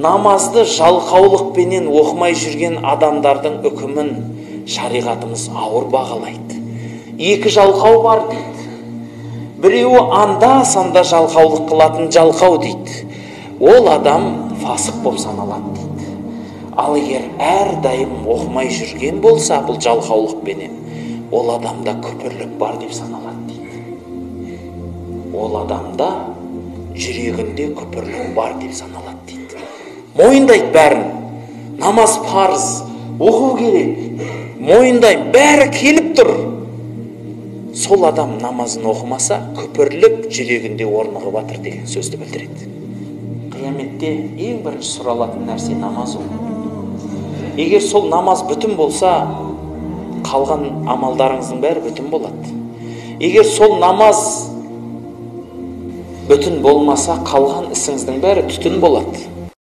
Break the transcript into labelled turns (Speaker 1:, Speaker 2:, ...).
Speaker 1: Намазды жалқаулықпенен оқымай жүрген адамдардың үкімін шариғатымыз ауыр бағалайды. Екі жалқау бар дейді. Біреуі анда-санда жалқаулық қылатын жалқау дейді. Ол адам фасық болып саналады дейді. Ал егер әрдайым оқымай жүрген болса, бұл жалқаулықпенен, ол адамда күпірлік бар деп саналады дейді. Ол адамда жүрегінде күпірлік бар деп саналады дейді. Мойындайды бәрін. Намаз парыз, оқу керек. Мойындаймын, бәрі келіп тұр. Сол адам намазын оқымаса, күпірлік жүрегінде орнығып жатыр деген сөзді білдіреді. Қияметте ең бірінші сұралатын нәрсе намаз ол. Егер сол намаз бүтін болса, қалған амалдарыңыздың бәрі бүтін болады. Егер сол намаз бүтін болмаса, қалған ісіңіздің бәрі түтін болады.